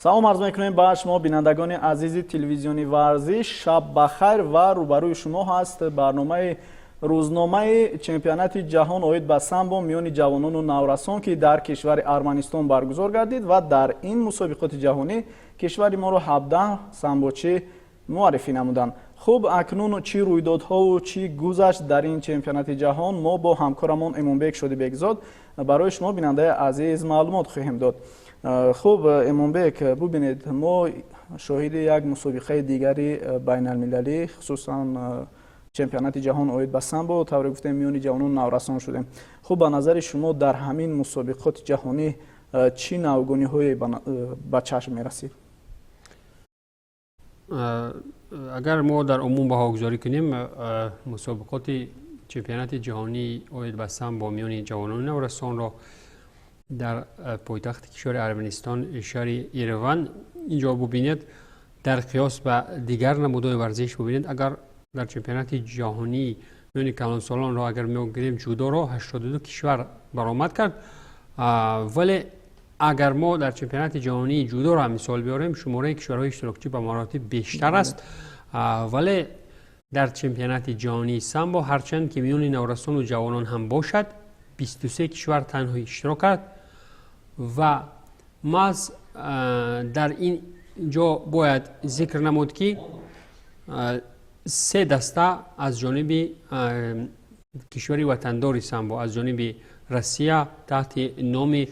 Салом арз мекунем ба шумо, бинандагони азизи телевизиони Варзиш. Шаб бахайр ва рӯбарӯи шумо ҳаст барномаи рӯзномаи чемпионати ҷаҳон оид ба самбо миёни ҷавонону наврасон, ки дар кишвари Арманистон баргузор гардид ва дар ин мусобиқоти ҷаҳонӣ кишвари моро 17 самбочӣ муаррифӣ намуданд. Хуб, акнун чӣ рӯйдодҳову чӣ гузашт дар ин чемпионати ҷаҳон, мо бо ҳамкорамон Эмонбек Шодибекзод барои шумо, бинандаи азиз, маълумот хоҳем дод. Хуб, Эмонбек, бубинед, мо шоҳиди як мусобиқаи дигари байналмилалӣ, хусусан чемпионати ҷаҳон оид ба самбо, тавре гуфтем, миёни ҷавонон наврасон шудем. Хуб, ба назари шумо, дар ҳамин мусобиқоти ҷаҳонӣ чӣ навгониҳое ба чашм мерасид? Агар мо дар умум баҳогузорӣ кунем, мусобиқоти чемпионати ҷаҳонӣ оид ба самбо миёни ҷавонони наврасонро дар пойтахти кишвари Арманистон, шаҳри Ереван, инҷо бубинед, дар қиёс ба дигар намудҳои варзиш, бубинед, агар дар чемпионати ҷаҳонӣ миёни калонсолонро агар мегирем, ҷудоро 82 кишвар баромад кард, вале агар мо дар чемпионати ҷаҳонии ҷудоро ҳам мисол биёрем, шумораи кишварҳои иштирокчӣ ба маротиб бештар аст. Вале дар чемпионати ҷаҳонии самбо, ҳарчанд ки миёни наврасону ҷавонон ҳам бошад, 23 кишвар танҳо иштирок кард. Ва маҳз дар ин ҷо бояд зикр намуд, ки се даста аз ҷониби кишвари ватандори самбо, аз ҷониби Россия, таҳти номи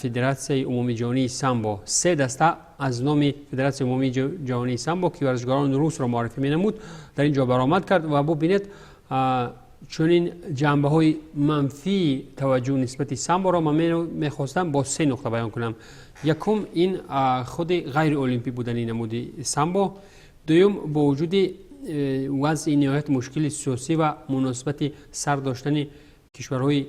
Федератсияи умумиҷаҳонии самбо, се даста аз номи Федератсияи умумии ҷаҳонии самбо, ки варзишгарони русро муаррифӣ менамуд, дар ин ҷо баромад кард. Ва бубинед, чунин ҷанбаҳои манфии таваҷҷӯҳ нисбати самборо ман мехостам бо се нуқта баён кунам. Якум, ин худи ғайриолимпӣ будани намуди самбо. Дуюм, бо вуҷуди вазъи ниҳоят мушкили сиёсӣ ва муносибати сар доштани кишварҳои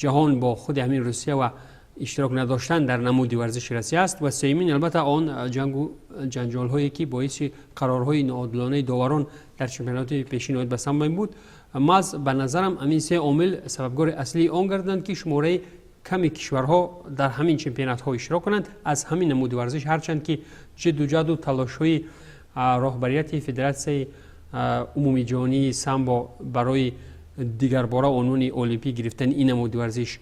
ҷаҳон бо худи ҳамин Русия ва иштирок надоштан дар намуди варзиши Россия аст. Ва сеюмин, албатта, он ҷангу ҷанҷолҳое, ки боиси қарорҳои ноодилонаи доварон дар чемпионати пешин оид ба самбо буд. Маҳз ба назарам, ҳамин се омил сабабгори аслии он гарданд, ки шумораи ками кишварҳо дар ҳамин чемпионатҳо иштирок кунанд аз ҳамин намуди варзиш, ҳарчанд ки ҷидду ҷаҳду талошҳои роҳбарияти Федератсияи умумиҷаҳонии самбо барои дигарбора унвони олимпӣ гирифтани ин намуди варзиш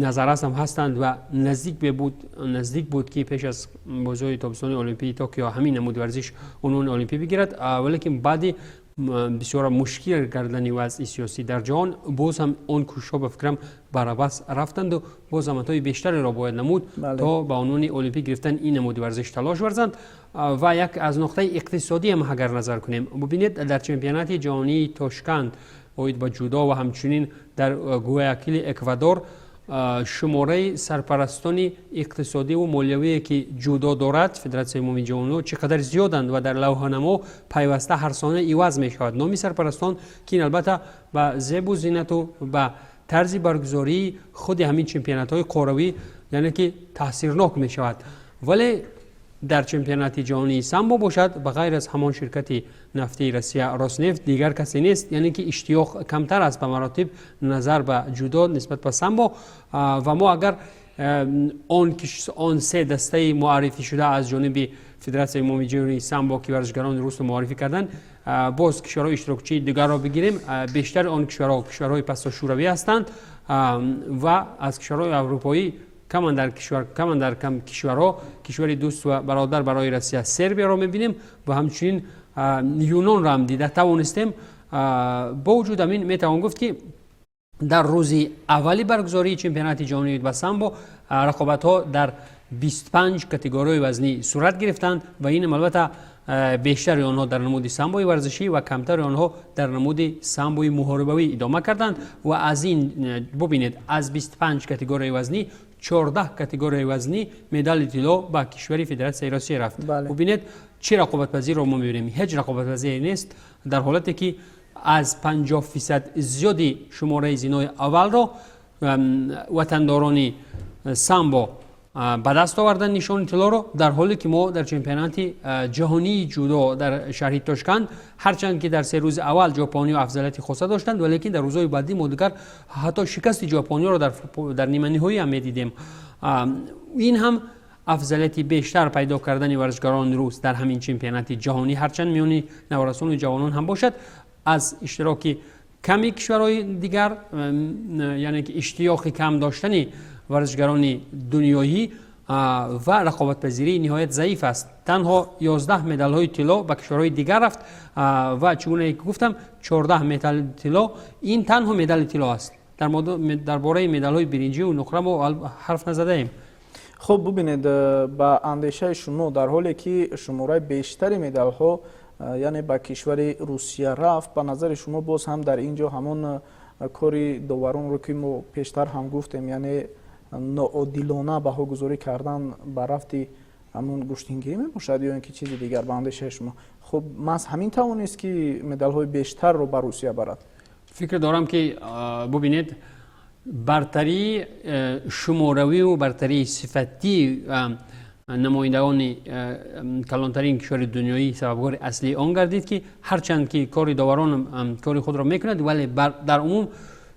назаррас ҳам ҳастанд ва наздик буд, ки пеш аз бозиҳои тобистони олимпии Токио ҳамин намуди варзиш унвони олимпӣ бигирад, валекин баъди бисёр мушкил гардани вазъи сиёсӣ дар ҷаҳон боз ҳам он кӯшишҳо, ба фикрам, барабас рафтанду боз заҳматҳои бештареро бояд намуд, то ба унвони олимпӣ гирифтани ин намуди варзиш талош варзанд. Ва як аз нуқтаи иқтисодӣ ҳам агар назар кунем, бубинед, дар чемпионати ҷаҳонии Тошканд оид ба ҷудо ва ҳамчунин дар Гуаякили Эквадор шумораи сарпарастони иқтисодиву молиявие, ки ҷудо дорад, Федератсияи умумии ҷаҳониҳо, чӣ қадар зиёданд ва дар лавҳанамо пайваста ҳарсона иваз мешавад номи сарпарастон, ки ин албатта ба зебу зинату ба тарзи баргузории худи ҳамин чемпионатҳои қорравӣ, яъне ки таъсирнок мешавад. Вале дар чемпионати ҷаҳонии самбо бошад, ба ғайр аз ҳамон ширкати нафтии Россия Роснефт дигар касе нест, яъне ки иштиёқ камтар аст ба маротиб назар ба ҷудо нисбат ба самбо. Ва мо агар он се дастаи муаррифӣ шуда аз ҷониби Федератсияи умумии ҷаҳонии самбо, ки варзишгарони русро муаррифӣ карданд, боз кишварҳои иштирокчии дигарро бигирем, бештари он кишварҳо кишварҳои пасошӯравӣ ҳастанд ва аз кишварҳои аврупоӣ каман дар кам кишварҳо, кишвари дӯст ва бародар барои Россия, Сербияро мебинем ва ҳамчунин Юнонро ҳам дида тавонистем. Бо вуҷуд ҳамин, метавон гуфт, ки дар рӯзи аввали баргузории чемпионати ҷаҳонии ба самбо рақобатҳо дар 25 категорияи вазнӣ сурат гирифтанд ва инам албатта бештари онҳо дар намуди самбои варзишӣ ва камтари онҳо дар намуди самбои муҳорибавӣ идома карданд. Ва аз ин бубинед, аз 25 категорияи вазнӣ 14 категорияи вазнӣ медали тилло ба кишвари Федератсияи Россия рафт. Бубинед, чӣ рақобатпазирро мо мебинем. Ҳеҷ рақобатпазире нест, дар ҳолате ки аз 50% зиёди шумораи зинои аввалро ватандорони самбо ба даст оварданд, нишони тиллоро, дар ҳоле ки мо дар чемпионати ҷаҳонии ҷудо дар шаҳри Тошканд, ҳарчанд ки дар 3 рӯзи аввал ҷопониҳо афзалияти хоса доштанд, валекин дар рӯзҳои баъдӣ мо дигар ҳатто шикасти ҷопониҳоро дар ниманиҳоӣ ҳам медидем. Ин ҳам афзалияти бештар пайдо кардани варзишгарони рус дар ҳамин чемпионати ҷаҳонӣ, ҳарчанд миёни наврасону ҷавонон ҳам бошад, аз иштироки ками кишварҳои дигар, яъне ки иштиёқи кам доштани варзишгарони дунёӣ ва рақобатпазирии ниҳоят заиф аст. Танҳо 11 медалҳои тилло ба кишварҳои дигар рафт ва чӣ гуна ки гуфтам, 14 медали тилло, ин танҳо медали тилло аст. Дар бораи медалҳои биринҷиву нуқра мо ҳарф назадаем. Хуб, бубинед, ба андешаи шумо, дар ҳоле ки шумораи бештари медалҳо, яъне, ба кишвари Русия рафт, ба назари шумо, боз ҳам дар ин ҷо ҳамон кори доваронро, ки мо пештар ҳам гуфтем, яъне ноодилона баҳогузорӣ кардан ба рафти ҳамон гӯштингирӣ мебошад ё ин ки чизи дигар? Ба андешаи шумо, хуб, маҳз ҳамин тавонист, ки медалҳои бештарро ба Русия барад? Фикр дорам, ки бубинед, бартарии шуморавию бартарии сифатии намояндагони калонтарин кишвари дунёӣ сабабгори аслии он гардид, ки ҳарчанд ки кори доварон кори худро мекунад, вале дар умум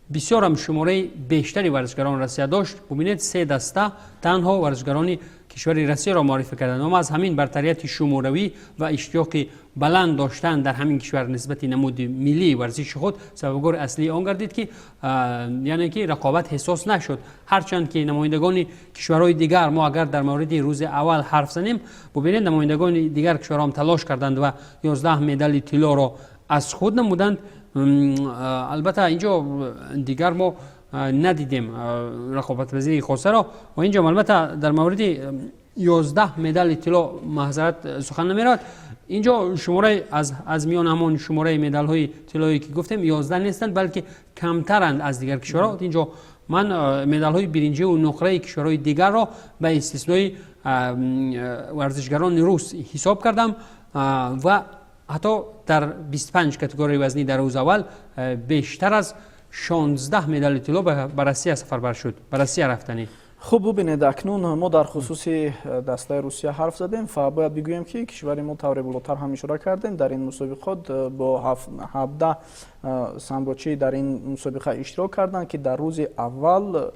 бисёрам шумораи бештари варзишгарон Россия дошт. Бубинед, се даста танҳо варзишгарони кишвари Россияро муаррифӣ карданд. Ама аз ҳамин бартарияти шуморавӣ ва иштиёқи баланд доштан дар ҳамин кишвар нисбати намуди миллии варзиши худ сабабгори аслии он гардид, ки яъне ки рақобат ҳиссос нашуд, ҳарчанд ки намояндагони кишварҳои дигар, мо агар дар мавриди рӯзи аввал ҳарф занем, бубинед, намояндагони дигар кишварҳоам талош карданд ва 11 медали тиллоро аз худ намуданд. Албатта, инҷо дигар мо надидем рақобатпазирии хосаро. Ва инҷо, албатта, дар мавриди 11 медали тилло маҳзарат сухан намеравад. Инҷо шумораи аз миён ҳамон шумораи медалҳои тиллое, ки гуфтем, 11 нестанд, балки камтаранд аз дигар кишварҳо. Инҷо ман медалҳои биринҷиву нуқраи кишварҳои дигарро ба истиснои варзишгарони рус ҳисоб кардам. Ва ҳатто дар 25 категорияи вазнӣ дар рӯз аввал бештар аз 16 медали тилло ба Россия сафарбар шуд, ба Россия рафтанӣ. Хуб, бубинед, акнун мо дар хусуси дастаи Русия ҳарф задем ва бояд бигӯем, ки кишвари мо, тавре болотар ҳам ишора кардем, дар ин мусобиқот бо 17 самбочӣ дар ин мусобиқа иштирок карданд, ки дар рӯзи аввал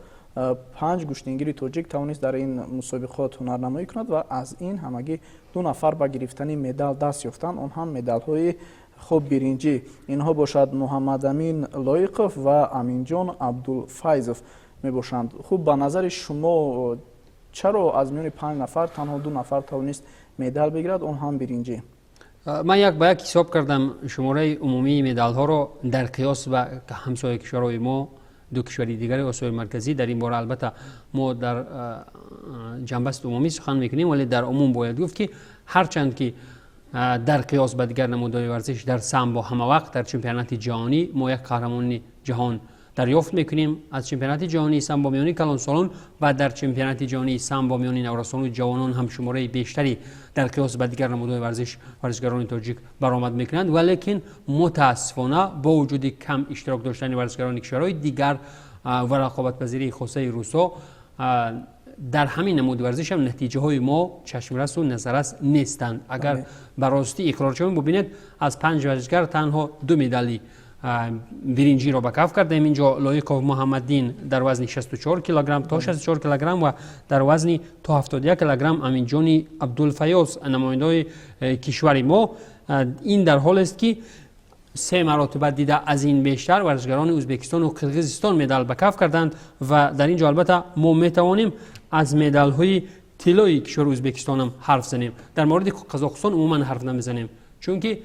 панҷ гӯштингири тоҷик тавонист дар ин мусобиқот ҳунарнамоӣ кунад ва аз ин ҳамагӣ ду нафар ба гирифтани медал даст ёфтанд, он ҳам медалҳои хуб биринҷӣ. Инҳо бошад Муҳаммадамин Лоиқов ва Аминҷон Абдулфайзов мебошанд. Хуб, ба назари шумо, чаро аз миёни панҷ нафар танҳо ду нафар тавонист медал бигирад, он ҳам биринҷӣ? Ман як ба як ҳисоб кардам шумораи умумии медалҳоро дар қиёс ба ҳамсоя кишварҳои мо, ду кишвари дигари Осиёи Марказӣ. Дар ин бора, албатта, мо дар ҷанбасти умумӣ сухан мекунем, вале дар умум бояд гуфт, ки ҳарчанд ки дар қиёс ба дигар намудҳои варзиш дар самбо ҳамавақт дар чемпионати ҷаҳонӣ мо як қаҳрамони ҷаҳон дарёфт мекунем аз чемпионати ҷаҳонии самбо миёни калонсолон ва дар чемпионати ҷаҳонии самбо миёни наврасону ҷавонон ҳам шумораи бештари дар қиёс ба дигар намудҳои варзиш варзишгарони тоҷик баромад мекунанд, валекин мутаассифона, бо вуҷуди кам иштирок доштани варзишгарони кишварҳои дигар ва рақобатпазирии хосаи русо, дар ҳамин намуди варзишам натиҷаҳои мо чашмрасу назаррас нестанд. Агар ба ростӣ иқрор шавем, бубинед, аз панҷ варзишгар танҳо ду медали биринҷиро ба каф кардаем. Инҷо Лоиқов Муҳаммаддин дар вазни 64 килограмм то 64 килограмм ва дар вазни то 71 килограмм Аминҷони Абдулфаёз, намояндаҳои кишвари мо. Ин дар ҳолест, ки се маротиба дида аз ин бештар варзишгарони Ӯзбекистону Қирғизистон медал ба каф карданд. Ва дар ин ҷо, албатта, мо метавонем аз медалҳои тиллои кишвари Ӯзбекистонам ҳарф занем. Дар мавриди Қазоқистон умуман ҳарф намезанем, чунки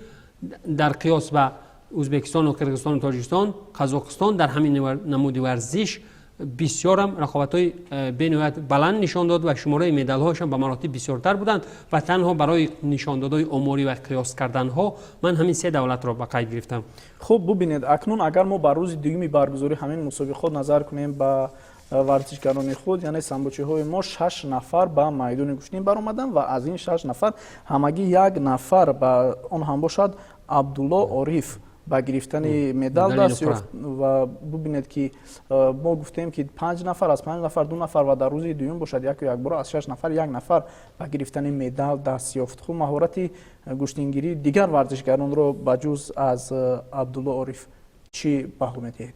дар қиёс ба Ӯзбекистону Қирғизистону Тоҷикистон, Қазоқистон дар ҳамин намуди варзиш Бисёрам рақобатҳои бениҳоят баланд нишон дод ва шумораи медалҳояшон ба маротиб бисёртар буданд. Ва танҳо барои нишондодҳои оморӣ ва қиёс карданҳо ман ҳамин се давлатро ба қайд гирифтам. Хуб, бубинед, акнун агар мо ба рӯзи дуюми баргузории ҳамин мусобиқот назар кунем, ба варзишгарони худ, яъне самбочиҳои мо, шаш нафар ба майдони гӯштин баромаданд ва аз ин шаш нафар ҳамагӣ як нафар, ба он ҳам бошад Абдулло Ориф, ба гирифтани медал даст ёфт. Ва бубинед, ки мо гуфтем, ки панҷ нафар, аз панҷ нафар ду нафар ва дар рӯзи дуюм бошад, яку якбора аз шаш нафар як нафар ба гирифтани медал даст ёфт. Хуб, маҳорати гӯштингирии дигар варзишгаронро ба ҷуз аз Абдулло Ориф чӣ баҳо медиҳед?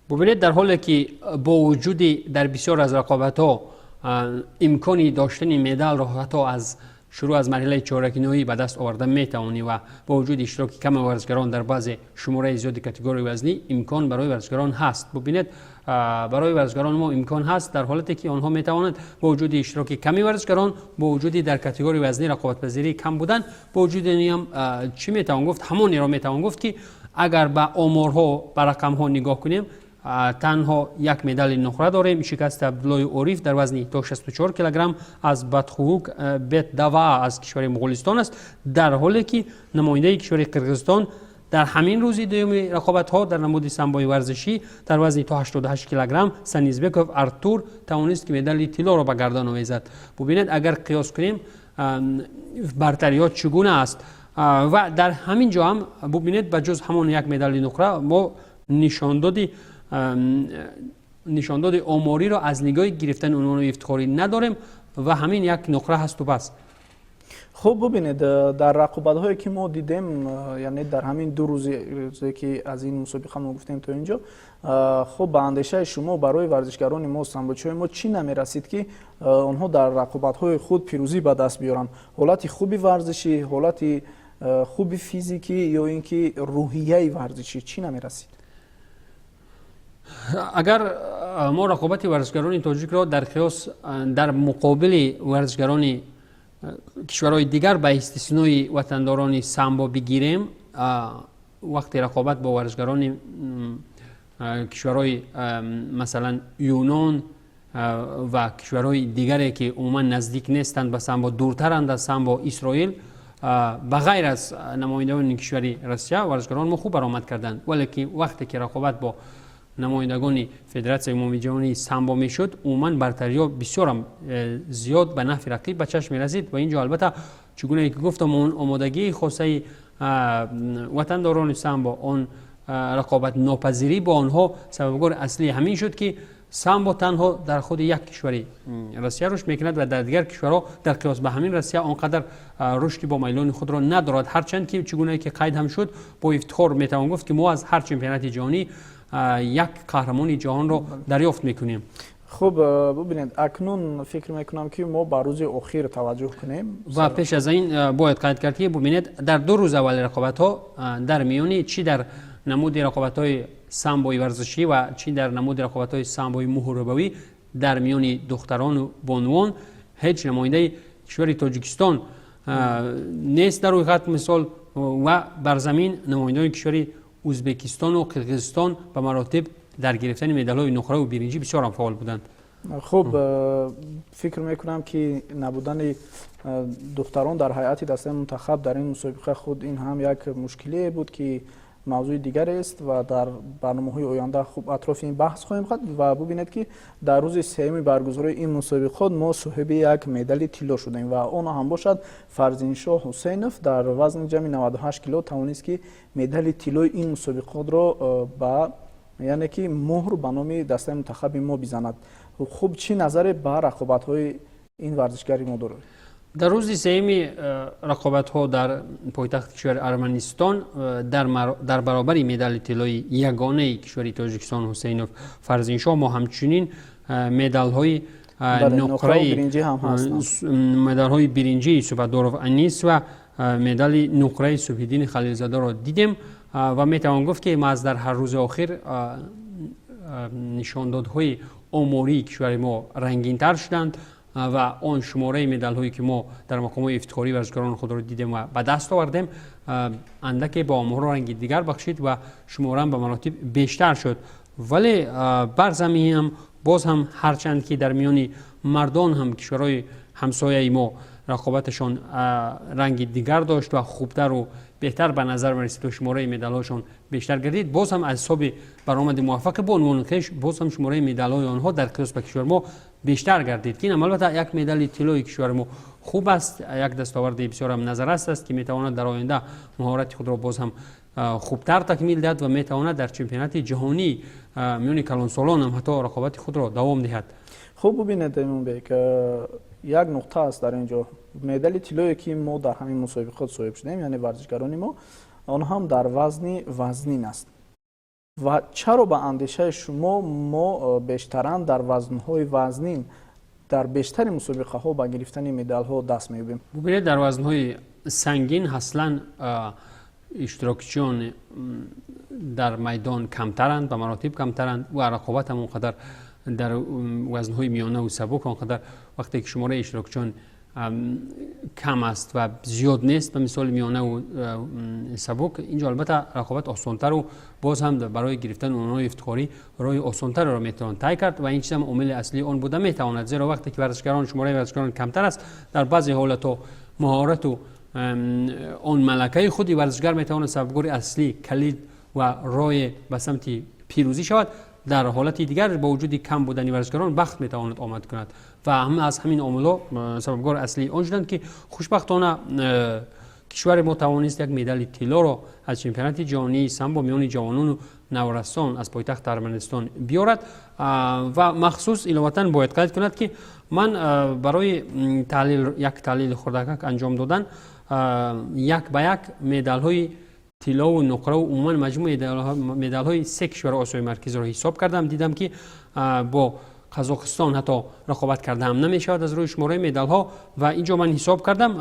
Бубинед, дар ҳоле ки бо вуҷуди дар бисёр аз рақобатҳо имкони доштани медалро ҳатто аз шурӯъ аз марҳилаи чоракиноӣ ба даст оварда метавонӣ ва бо вуҷуди иштироки ками варзишгарон дар баъзе шумораи зиёди категорияи вазнӣ, имкон барои варзишгарон ҳаст. Бубинед, барои варзишгарон мо имкон ҳаст, дар ҳолате ки онҳо метавонанд бо вуҷуди иштироки ками варзишгарон, бо вуҷуди дар категорияи вазнӣ рақобатпазирии кам будан, бо вуҷуди ин чӣ метавон гуфт? Ҳамонеро метавон гуфт, ки агар ба оморҳо, ба рақамҳо нигоҳ кунем, танҳо як медали нуқра дорем: шикасти Абдуллои Ориф дар вазни то 64 килограмм аз Батхуук Бетдава аз кишвари Муғулистон аст, дар ҳоле ки намояндаи кишвари Қирғизистон дар ҳамин рӯзи дуюми рақобатҳо дар намуди самбои варзишӣ дар вазни то 88 килограмм Санизбеков Артур тавонист, ки медали тиллоро ба гардан овезад. Бубинед, агар қиёс кунем, бартариҳо чӣ гуна аст. Ва дар ҳамин ҷо ҳам бубинед, ба ҷуз ҳамон як медали нуқра мо нишондоди омориро аз нигоҳи гирифтани унвони ифтихорӣ надорем ва ҳамин як нуқра ҳасту бас. Хуб, бубинед, дар рақобатҳое ки мо дидем, яъне дар ҳамин ду рӯзе ки аз ин мусобиқа мо гуфтем то инҷо, хуб, ба андешаи шумо, барои варзишгарони мо, самбочиҳои мо чӣ намерасид, ки онҳо дар рақобатҳои худ пирӯзӣ ба даст биёранд? Ҳолати хуби варзишӣ, ҳолати хуби физикӣ ё ин ки рӯҳияи варзишӣ, чӣ намерасид? Агар мо рақобати варзишгарони тоҷикро дар қиёс дар муқобили варзишгарони кишварҳои дигар, ба истиснои ватандорони самбо, бигирем, вақти рақобат бо варзишгарони кишварҳои, масалан, Юнон ва кишварҳои дигаре, ки умуман наздик нестанд ба самбо, дуртаранд аз самбо, Исроил, ба ғайр аз намояндагони кишвари Россия, варзишгарон мо хуб баромад карданд. Вале ки вақте ки рақобат бо намояндагони Федератсияи умумиҷаҳонии самбо мешуд, умуман бартариҳо бисёрам зиёд ба нафъи рақиб ба чашм мерасид. Ва ин ҷо, албатта, чӣ гунае ки гуфтам, он омодагии хосаи ватандорони самбо, он рақобатнопазирӣ бо онҳо сабабгори аслии ҳамин шуд, ки самбо танҳо дар худи як кишвари Россия рушд мекунад ва дар дигар кишварҳо дар қиёс ба ҳамин Россия он қадар рушди бо майлони худро надорад. Ҳарчанд ки, чӣ гунае ки қайд ҳам шуд, бо ифтихор метавон гуфт, ки мо аз ҳар чемпионати ҷаҳонӣ як қаҳрамони ҷаҳонро дарёфт мекунем. Хуб, бубинед, акнун фикр мекунам, ки мо ба рӯзи охир таваҷҷӯҳ кунем. Ва пеш аз ин бояд қайд кард, ки бубинед, дар ду рӯз аввали рақобатҳо дар миёни чӣ дар намуди рақобатҳои самбои варзишӣ ва чӣ дар намуди рақобатҳои самбои муҳорибавӣ дар миёни духтарону бонувон ҳеҷ намояндаи кишвари Тоҷикистон нест дар рӯйхат, мисол. Ва бар замин намояндаони кишвари Ӯзбекистону Қирғизистон ба маротиб дар гирифтани медалҳои нуқраву биринҷӣ бисёрам фаъол буданд. Хуб, фикр мекунам, ки набудани духтарон дар ҳайати дастаи мунтахаб дар ин мусобиқа худ ин ҳам як мушкилие буд, ки мавзӯи дигарест ва дар барномаҳои оянда хуб атрофи ин баҳс хоҳем кард. Ва бубинед, ки дар рӯзи сеюми баргузории ин мусобиқот мо соҳиби як медали тилло шудем ва он ҳам бошад Фарзиншоҳ Ҳусейнов дар вазни ҷамъи 98 кило тавонист, ки медали тиллои ин мусобиқотро ба, яъне ки муҳр ба номи дастаи мунтахаби мо бизанад. Хуб, чӣ назаре ба рақобатҳои ин варзишгари мо доред? Дар рӯзи сеюми рақобатҳо дар пойтахти кишвари Арманистон дар баробари медали тиллои ягонаи кишвари Тоҷикистон Ҳусейнов Фарзиншоҳ мо ҳамчунин медалҳои нуқраи, медалҳои биринҷии Субҳатдоров Анис ва медали нуқраи Субҳиддини Халилзодаро дидем. Ва метавон гуфт, ки маҳз дар ҳар рӯзи охир нишондодҳои омории кишвари мо рангинтар шуданд ва он шумораи медалҳое, ки мо дар мақомҳои ифтихории варзишгарони худро дидем ва ба даст овардем, андаке ба оморҳо ранги дигар бахшид ва шумораам ба маротиб бештар шуд. Вале бар замин ҳам боз ҳам, ҳарчанд ки дар миёни мардон ҳам кишварҳои ҳамсояи мо рақобаташон ранги дигар дошт ва хубтару беҳтар ба назар мерасид ва шумораи медалҳошон бештар гардид, боз ҳам аз ҳисоби баромади муваффақи бонувони хеш боз ҳам шумораи медалҳои онҳо дар қиёс ба кишвари мо бештар гардид, ки ин албатта як медали тиллои кишвари мо хуб аст, як дастоварди бисёрам назаррас аст, ки метавонад дар оянда маҳорати худро боз ҳам хубтар такмил диҳад ва метавонад дар чемпионати ҷаҳонӣ миёни калонсолон ҳам ҳатто рақобати худро давом диҳад. Хуб, бубинед, Эмонбек, як нуқта аст дар ин ҷо. Медали тиллое, ки мо дар ҳамин мусобиқот соҳиб шудем, яъне варзишгарони мо, он ҳам дар вазни вазнин аст. Ва чаро, ба андешаи шумо, мо бештаран дар вазнҳои вазнин дар бештари мусобиқаҳо ба гирифтани медалҳо даст меёбем? Бубинед, дар вазнҳои сангин аслан иштирокчиён дар майдон камтаранд, ба маротиб камтаранд ва рақобат ҳам он қадар дар вазнҳои миёнаву сабук он қадар, вақте ки шумораи иштирокчиён кам аст ва зиёд нест, ба мисоли миёнаву сабук, инҷо албатта рақобат осонтару боз ҳам барои гирифтани унвонҳои ифтихорӣ роҳи осонтарро метавон тай кард. Ва ин чиз ҳам омили аслии он буда метавонад, зеро вақте ки варзишгарон, шумораи варзишгарон камтар аст, дар баъзе ҳолатҳо маҳорату он малакаи худи варзишгар метавонад сабабгори аслӣ, калид ва роҳе ба самти пирӯзӣ шавад. Дар ҳолати дигар, бо вуҷуди кам будани варзишгарон, бахт метавонад омад кунад ва ҳама аз ҳамин омилҳо сабабгори аслии он шуданд, ки хушбахтона кишвари мо тавонист як медали тиллоро аз чемпионати ҷаҳонии самбо миёни ҷавонону наврасон аз пойтахти Арманистон биёрад. Ва махсус иловатан бояд қайд кунад, ки ман барои таҳлил, як таҳлили хурдакак анҷом додан, як ба як медалҳои тиллову нуқраву умуман маҷмӯи медалҳои се кишвари Осиёи Марказиро ҳисоб кардам. Дидам, ки бо Қазоқистон ҳатто рақобат кардаам намешавад аз рӯи шумораи медалҳо. Ва инҷо ман ҳисоб кардам,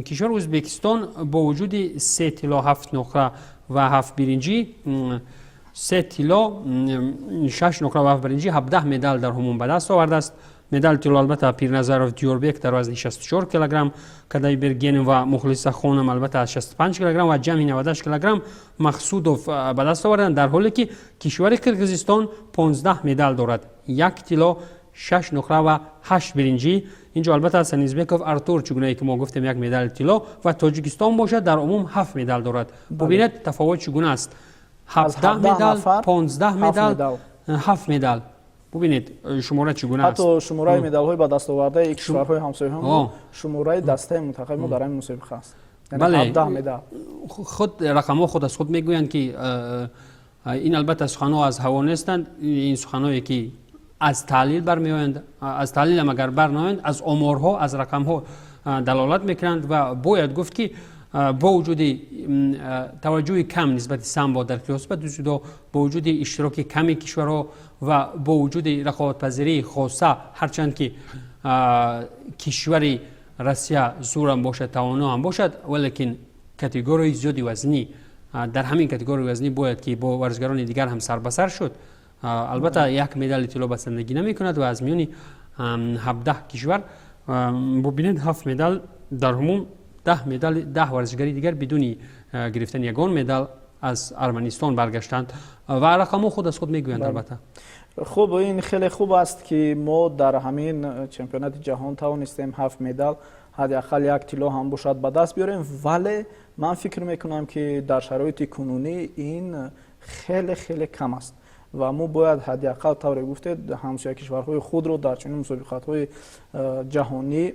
кишвари Ӯзбекистон бо вуҷуди се тилло, ҳафт нуқра ва ҳафт биринҷӣ, се тилло, шаш нуқра ва ҳафт биринҷӣ, 17 медал дар ҳумум ба даст овардааст. Медали тилло албатта Пирназаров Диёрбек дар вазни 64 килограмм, Кадайбергенов ва Мухлиса Хонам албатта аз 65 килограмм ва ҷамъи 98 килограмм Мақсудов ба даст оварданд, дар ҳоле ки кишвари Қирғизистон 15 медал дорад: як тилло, шаш нуқра ва ҳашт биринҷӣ. Инҷо албатта Санизбеков Артур, чӣ гунае ки мо гуфтем, як медали тилло. Ва Тоҷикистон бошад, дар умум ҳафт медал дорад. Бубинед, тафовут чӣ гуна аст: 17 медал, 15 медал, ҳафт медал. Бубинед, шумора чӣ гуна аст. Ҳатто шумораи медалҳои ба дастовардаи кишварҳои ҳамсояҳо шумораи дастаи мунтахаби мо дар ҳамин мусобиқа аст. Бале, худ рақамҳо худ аз худ мегӯянд, ки ин албатта суханҳо аз ҳаво нестанд. Ин суханҳое ки аз таҳлил бармеоянд, аз таҳлилам агар барнаоянд, аз оморҳо, аз рақамҳо далолат мекунанд. Ва бояд гуфт, ки бо вуҷуди таваҷҷӯҳи кам нисбати самбо дар қиёс ба дзюдо, бо вуҷуди иштироки ками кишварҳо ва бо вуҷуди рақобатпазирии хоса, ҳарчанд ки кишвари Россия зурам бошад, тавоно ҳам бошад, валекин категорияи зиёди вазнӣ, дар ҳамин категорияи вазнӣ бояд ки бо варзишгарони дигар ҳам сарбасар шуд. Албатта, як медали тилло басандагӣ намекунад. Ва аз миёни 17 кишвар, бубинед, ҳафт медал, дар умум 10 медал, 10 варзишгари дигар бидуни гирифтани ягон медал аз Арманистон баргаштанд ва рақамҳо худ аз худ мегӯянд албатта. Хуб, ин хеле хуб аст, ки мо дар ҳамин чемпионати ҷаҳон тавонистем ҳафт медал, ҳадди ақал як тилло ҳам бошад, ба даст биёрем. Вале ман фикр мекунам, ки дар шароити кунунӣ ин хеле хеле кам аст ва мо бояд ҳадди ақал, тавре гуфтед, ҳамсоя кишварҳои худро дар чунин мусобиқатҳои ҷаҳонӣ,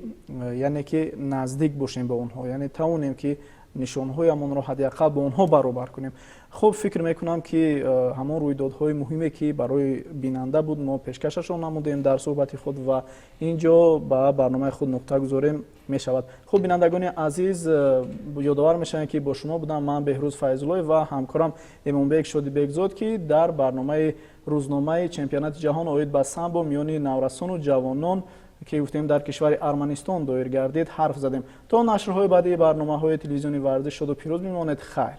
яъне ки наздик бошем ба онҳо, яъне тавонем, ки нишонҳоямонро ҳадди ақал бо онҳо баробар кунем. Хуб, фикр мекунам, ки ҳамон рӯйдодҳои муҳиме, ки барои бинанда буд, мо пешкашашон намудем дар суҳбати худ ва ин ҷо ба барномаи худ нуқта гузорем мешавад. Хуб, бинандагони азиз, ёдовар мешавем, ки бо шумо будам ман, Беҳрӯз Файзуллоев, ва ҳамкорам Эмонбек Шодибекзод, ки дар барномаи рӯзномаи чемпионати ҷаҳон оид ба самбо миёни наврасону ҷавонон, ки гуфтем, дар кишвари Арманистон доир гардид, ҳарф задем. То нашрҳои баъдии барномаҳои телевизиони варзиш шоду пирӯз бимонед. Хайр.